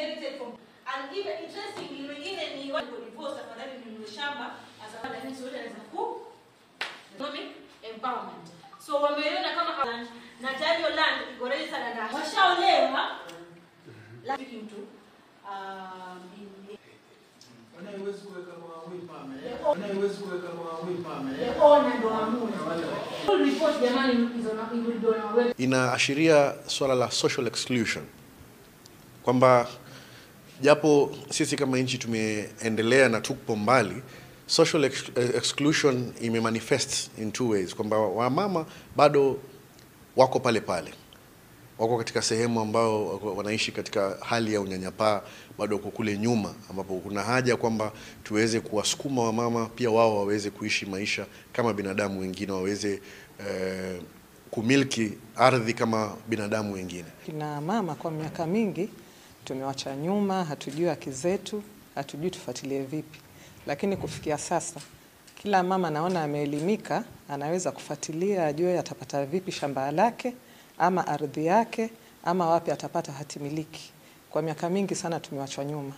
inherited from, and even interestingly wengine ni wale divorce, afadhali ninunue shamba lakini sio anaweza ku economic empowerment. So wameona kama land na tayari land iko registered na washaolewa lakini mtu Inaashiria swala la social exclusion, kwamba japo sisi kama nchi tumeendelea na tupo mbali, social exclusion imemanifest in two ways, kwamba wamama bado wako pale pale, wako katika sehemu ambao wanaishi katika hali ya unyanyapaa, bado wako kule nyuma, ambapo kuna haja kwamba tuweze kuwasukuma wamama pia wao waweze kuishi maisha kama binadamu wengine, waweze kumiliki ardhi kama binadamu wengine. Kina mama kwa miaka mingi tumewacha nyuma, hatujui haki zetu, hatujui tufuatilie vipi. Lakini kufikia sasa kila mama naona ameelimika, anaweza kufuatilia ajue atapata vipi shamba lake ama ardhi yake ama wapi atapata hati miliki. Kwa miaka mingi sana tumewachwa nyuma.